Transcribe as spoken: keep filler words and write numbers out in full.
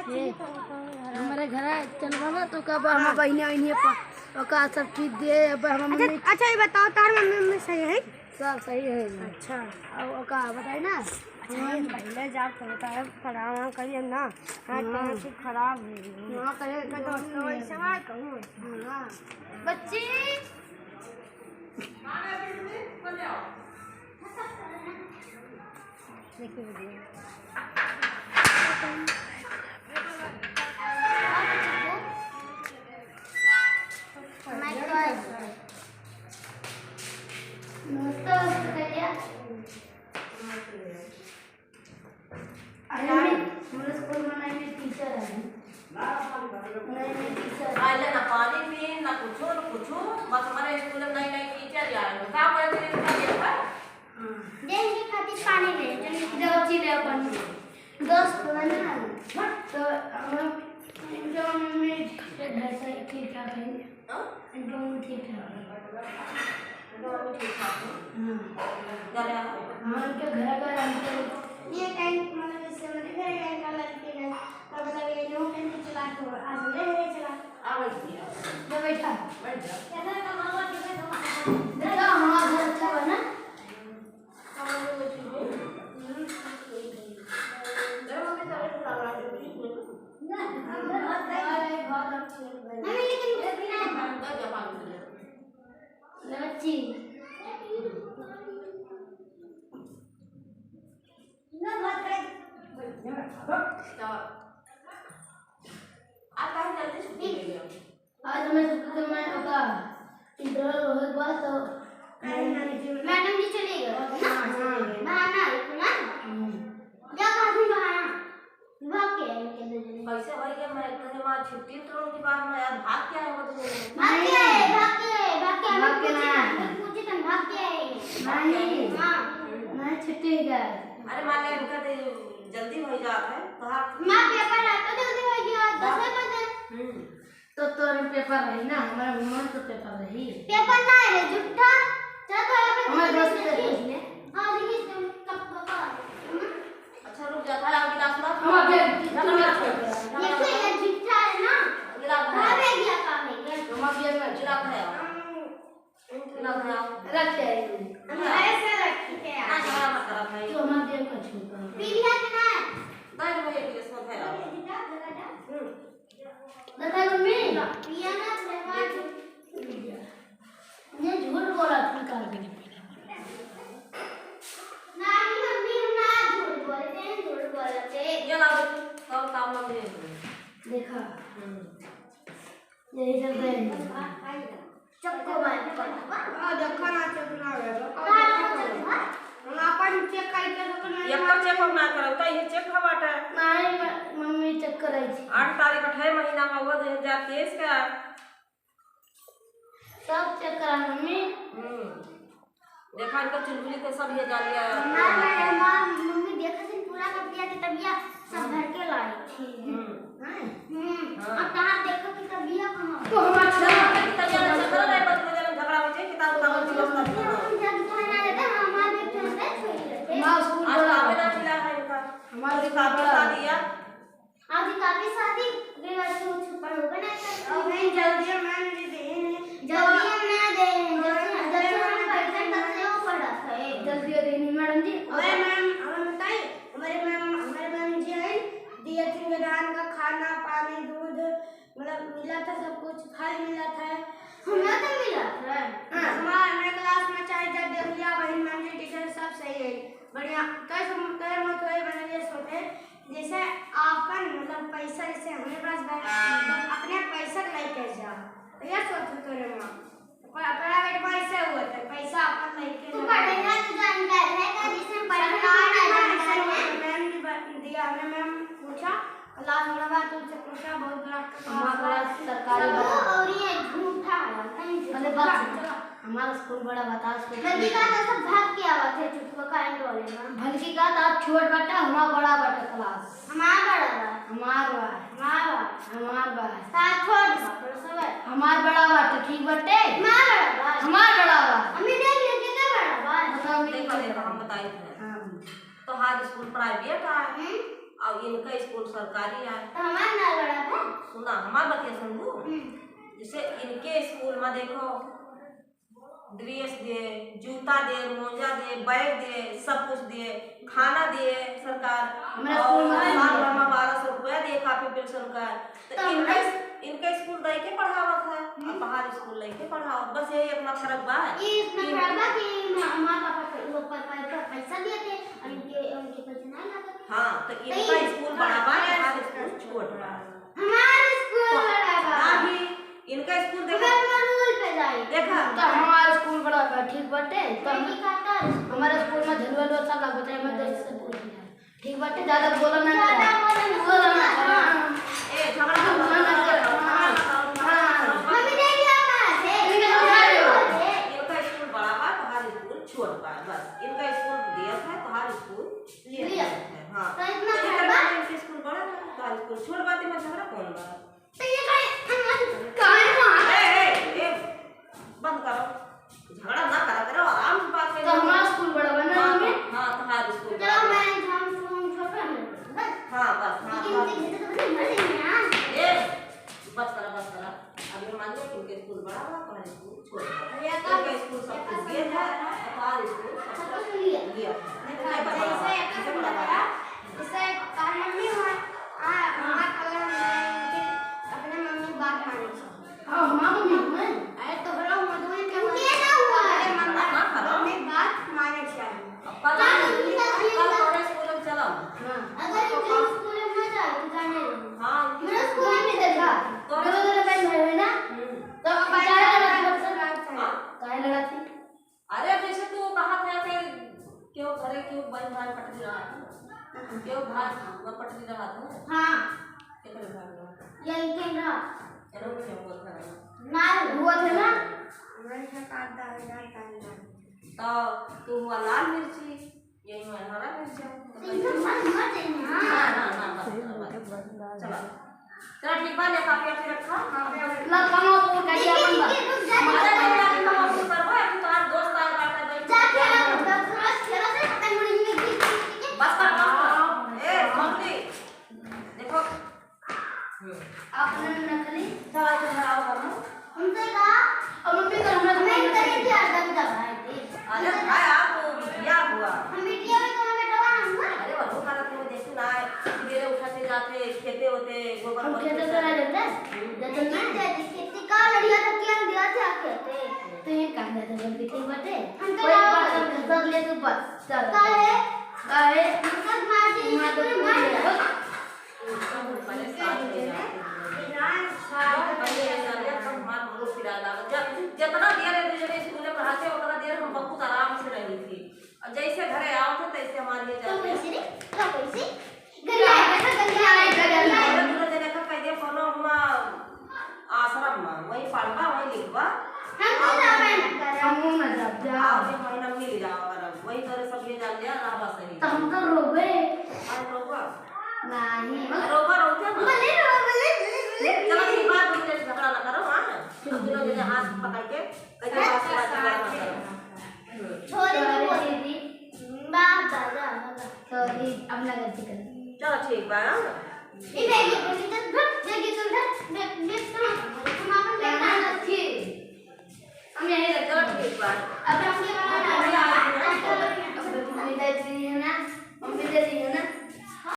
ए, हमरे घरे चलबा ना तो कब हम बहिने वहिने प-, ओका सब चीज दे, अब हम अच्छा, मम्मी अच्छा, ये बताओ, तार मम्मी, मम्मी सही है? सब सही है। अच्छा। अब ओका बताई ना। अच्छा, ये पहले जाब तो होता है, प्रणाम करिए ना। हाँ, हाँ। तबीयत खराब हो गई। हाँ, करे तो दोस्तों, ऐसे बात कहूँ। हाँ। बच्ची। अरे, हमरे स्कूल में नई नई टीचर आई। नई नई टीचर। पहले ना पानी पी, ना कुछो, ना कुछो, बस हमरे स्कूल में नई नई टीचर आई। का बोले थे, इनका ये था? हाँ। देख के खातिर पानी ले, जल्दी। जब अच्छी ले अपन दोस्त बना, तो हम इनके मम्मी ठीक ठाक है। हाँ? इनके मम्मी ठीक ठाक है। इनके मम्मी ठीक ठाक है? हाँ। क्या ले आओ? हाँ, इनके घर का रंग तो ये कहीं, मतलब, इससे मेरे घर का लड़के हैं, तो, मतलब, ये लोग कहीं चला तो आज ले है चला। आ बैठ गया। ले बैठा। बैठ जा। देखो, हमारा घर अच्छा बना। आज काहे जल्दी छुट्टी ले लिया? आज हमें छुट्टी तो मैं ओका इंटरव्यू होए के बाद तो मैडम जी चली गई। हाँ, हाँ। बहाना है ना? हम्म। जा कहाँ से बहाना? भाग के आए इनके दो जने। कैसे भाई के मैं इतने बार छुट्टी तो उनकी बात में यार भाग के आए हो तो भाग के आए, भाग के आए, भाग के आए, भाग के मत पूछे ना। ना, मत पूछे तो भाग के आए। नहीं। हाँ। नहीं छुट्टी गए। अरे मान ले इनका तो जल्दी हो जात है तो हाँ। माँ पेपर आता जल्दी हो गया, दस बजे। हम्म। तो तोर पेपर रही ना, हमारा घुमा तो पेपर रही। पेपर ना रे, झूठा। चल, तो यहाँ पे हमारे दोस्त से पूछ ले। हाँ, देखिए, तुम कब पापा आ गए? हम्म? अच्छा, रुक जा, थारा गिलास ला। हमारा बैग, तू ना छोड़। ये तो ये झूठा है ना। गिलास ला। कहाँ बैग गया, कहाँ बैग गया? हमारा बैग में गिलास है। गिलास ला। रख दे। हमारे से रख के आ। ना, झगड़ा मत करा भाई। तू हमारा बैग में छू कर। पी लिया कि ना? दस रुपये की इसमें है। हम्म। देखा मम्मी? पिया ना, ये झूठ बोला तू का? नहीं मम्मी, हम ना झूठ बोलते हैं, झूठ बोलते हैं। ये ला दे, सब काम में दे। देखा। हम्म। यही सब दे। चक्को मार। हाँ, देखा ना, चक्को ना आवे। हाँ, चक्को। हम अपन चेक करके रखना है। ये तो चेक हम ना करब, तो ये चेक हवा बाटे। नहीं, म-, मम्मी चेक कराई थी। आठ तारीख, अठारह महीना में हुआ, दो हजार तेईस का। सब चेक करा, मम्मी। हम्म। देखा, इनका चुलबुली के सब ये डाल लिया है। हमार, हमार मम्मी देखा से पूरा कर दिया कि तब ये सब भर के लाई थी। हम्म। हम्म। हाँ। अब कहाँ देखो कि तब ये कहाँ? तो हमार छोरा के तब ये झगड़ा रहे, बस में जब झगड़ा हो जाए, किताब उताब की व्यवस्था करो। हम जब खाना रहता, हमारे भी छोड़ते, छोड़ देते। हमार स्कूल आज बड़ा कामे ना मिला है इनका। हमार स्कूल बड़ा। शादी है। आज काफी शादी के बाद कुछ पढ़ो बना कर। अबे जल्दी मैम जी देने। जल्दी हम ना दे, जब से, जब से हम पढ़ते हैं, तब से वो पढ़त है। जल्दी देने मैडम जी। अबे मैम, हमें बताई, हमारे मैम, हमारे मैम जी हैं, दिए थे धान का खाना, पानी, दूध, मतलब मिला था सब कुछ, फल मिला था। हमरा तो मिला था। हाँ, हमारे, हमारे क्लास में चाहे जब देख लिया, वही मैम जी टीचर सब सही है। बढ़िया, कहे से, कहे मत होए, मैंने ये सोचे, जैसे आपन, मतलब, पैसा जैसे हमरे पास बा, तो अपने पैसा के लेके जा। तो ये सोच तोरे माँ। पर प्राइवेट में ऐसे हुआ था, पैसा अपन लेके तू जा। पढ़े ना, तू जानकार है, का जैसे हम पढ़े ना, सरकार में जानकार ऐसे है। हुआ था, मैम ने ब-, दिया, हमें मैम पूछा, क्लास में बात, तुमसे पूछा, बहुत बड़ा हमारा क्लास बा। सरकारी सब बा। और ये झूठा है, नहीं झूठा। अरे बस, हमारा स्कूल बड़ा बता, स्कूल बल्कि का तो सब भाग के आवत है, चुटकुआ का एंड वाले में। बल्कि का तो आप छोट बाटा, हमारा बड़ा बाटा क्लास। हमार बड़ा बा। हमार बा। हमार बा। हमार बा। तार छोट बा, थोड़ा सा बा। हमार बड़ा बाटे, ठीक बाटे? हमार बड़ा बा। हमार बड़ा बा। हमें देख लेके का बड़ा बा? बताओ, देखो, देखो, हम बताई थे। हाँ। तोहार स्कूल प्राइवेट है, हम्म। और इनका स्कूल सरकारी है। तो हमार सुना, हमार बतिया सुनबू? हम्म। जैसे इनके स्कूल में देखो, ड्रेस दे, जूता दे, मोजा दे, बैग दे, सब कुछ दे, खाना दे सरकार, हमरा और स्कूल में साल नहीं भर में बारह सौ रुपया दे, कापी पेंसिल का। तो तो इनका, हमरा इनका स्कूल दे के पढ़ावत है, हम्म। और बाहर स्कूल लेके पढ़ावत, बस यही इतना फर्क बा। ये इतना कि फर्क बा कि माँ, माँ पापा प-, वो प-, प-, प-, पैसा दिए थे, और इनके, उनके पैसे नहीं लाते। हाँ, तो तो इनका ये स्कूल बड़ा बा, हमार स्कूल छोट बा। हमार स्कूल तो बड़ा बा। नाही, इनका स्कूल देखा। हमार रूल पे जाई। देखा। तो हमार स्कूल बड़ा बा, ठीक बाटे। तो हम, लड़की का का स्कूल? हमारे स्कूल में झलुआ उलुआ सब लागत है, हमारे दोस्त से पूछ लिया। ठीक बाटे, ज्यादा बोला ना ज्यादा करो। बोला ना बोला ना करो। करो। हाँ। ए, झगड़ा ना करो। हाँ, हाँ, हाँ। मम्मी देख लिया कहाँ से? इनके समझा रहे हो। इनका स्कूल बड़ा बा, तोहार स्कूल छोट बा, बस। इनका स्कूल दिया था, तोहार स्कूल लिया लिया। था। हाँ। तो इतना तो इनका बड़ा? इनका स्कूल बड़ा बा, तोहार स्कूल छोट बा, तो इनमें झगड़ा कौन बा? तो ये काहे, काहे मार? ए, ए, ए, बंद करो। झगड़ा ना करा करो, आराम से बात करो। तो हमारा स्कूल बड़ा बना हाँ, हमें। हाँ, तुम्हारा स्कूल तो बड़ा बा। मैं, हम, हम छोटा हैं, बस। हाँ, बस, हाँ, लेकिन बस। इनके घर तो बड़ी बड़ी है ना। ए, बस करा, बस करा। अब ये मान लो कि इनके स्कूल बड़ा बा, तुम्हारे स्कूल छोटा बा। अरे, इनका स्कूल सब कुछ दिया था, तुम्हारा स्कूल सब कुछ लिया। लिया। देखा, जैसे एक जैसे बड़ा बा। जैसे तार मम्मी हुआ, आ, हमार कलम में इनके अपने मम्मी बात माने छे। हाँ, हमार मम्मी हुआ। अरे, तोहरा हुआ, दोनों के हुआ। इनके ना हुआ। अरे, मम्मी, हाँ, हाँ। मम्मी बात माने छे। अब कल, कल मम्मी का भी कल हुआ। तोरे स्कूल में चला। हाँ। अगर इनके स्कूल में ना जाए, तो जाने दो। हाँ, इनके मेरा स्कूल में देखा। तोरे दोनों, दोनों बहन भाई हुए ना? हम्म। तो अब काहे लड़ाई करते हैं? हाँ। काहे लड़ाती? अरे, जैसे तू कहा था कि केहू घरे केहू बहन भाई पटरी रहा था, केहू भाई में पटरी रहा था। हाँ। केकरे भाई रहा था? यही के रहा। केहू के हुआ था? ना हुआ था ना? वही है काट डाल, डाल, डाल, डाल। तो तू हुआ लाल मिर्ची, यही में हरा मिर्चा। तो इधर मत, मत है ना। ना, ना, ना, बस, बस, बस। चला। चला, ठीक बा, ले कापी वापी रखा। ला, कमापुर का ये अपन बा। अरे, नहीं, अरे, कमापुर करबो, अभी तो आज दोस्त आए बाटे, बैठ के जाके खेलो। हम दस रोज खेलो से पतंग उड़ाएंगे, गिर, गिर, गिर, गिर। बस कर, बस कर। ए, मंगली, देखो। हम्म। आपने रख ली? दवाई तो भराओ, भरो। हमसे कहा? अब मम्मी तो हमरा हमें से इनका ये क्या दम दबाए थे? अरे भाई, आप तो बिटिया हुआ। हम बिटिया भी तो हमें दवा ना हुआ। अरे, वो हमारा तो देखते ना है। सवेरे उठा के जाते, खेते होते, गोबर हम पर खेते खेते। चला जाते? हम्म। जाते ना? खेते, खेते का लड़िया तो क्या दिया थे आप खेते? तो ये कहाँ जाते बोल के ठीक बाटे? हम तो कोई ना बात बोलते। नहीं, कर ले तू बस, चल। काहे? काहे? हम सब मार के मार इसे तो पूरे मार पूरे डाल। बहुत बढ़िया चल रहा है, पर हमार बहुत पिराए लागल। जब, जितना देर है, दूजने स्कूल में रहते, उतना देर हम बहुत आराम से रही थी। और जैसे घरे आओ थे, तैसे हमारे लिए तो जाते। कैसे रे? तो कैसे? गलिया है, तो गलिया है, गलिया है। दूसरे जने का कह दे, कोनो हुआ आश्रम में, वहीं पढ़बा, वहीं लिखबा। हम तो जाबे ना करब। हमहू ना जाब, जा। आओ, एक महीना मिल जाओ, अगर वही तरह सब ये जान लिया, रहबा सही। तो हम तो रोबे। हम रोबा? नहीं। अरे, रोबा, रोते ना। बोले, रोबा, बोले, बोले, बोले। चलो, ठीक बात, तुम जैसे झगड़ा ना करो, हाँ? अब दोनों जने हाथ पकड़ के, कहीं बात, बात, बात, बात करो। छोरी छोरी दीदी। दीदी। बाप दादा, दादा। Sorry, अब ना गलती कर। चलो, ठीक बा, हाँ? ई बेटी, बेटी, तो धर, बेटी, तो धर, बे-, बे-, तो हम अपन बेटा ना रखी। हम यहीं रख चलो, ठीक बा। अब हम ये वाला अब ना मम्मी आ गई ना। अब मम्मी दे दी है ना, मम्मी दे दी है ना।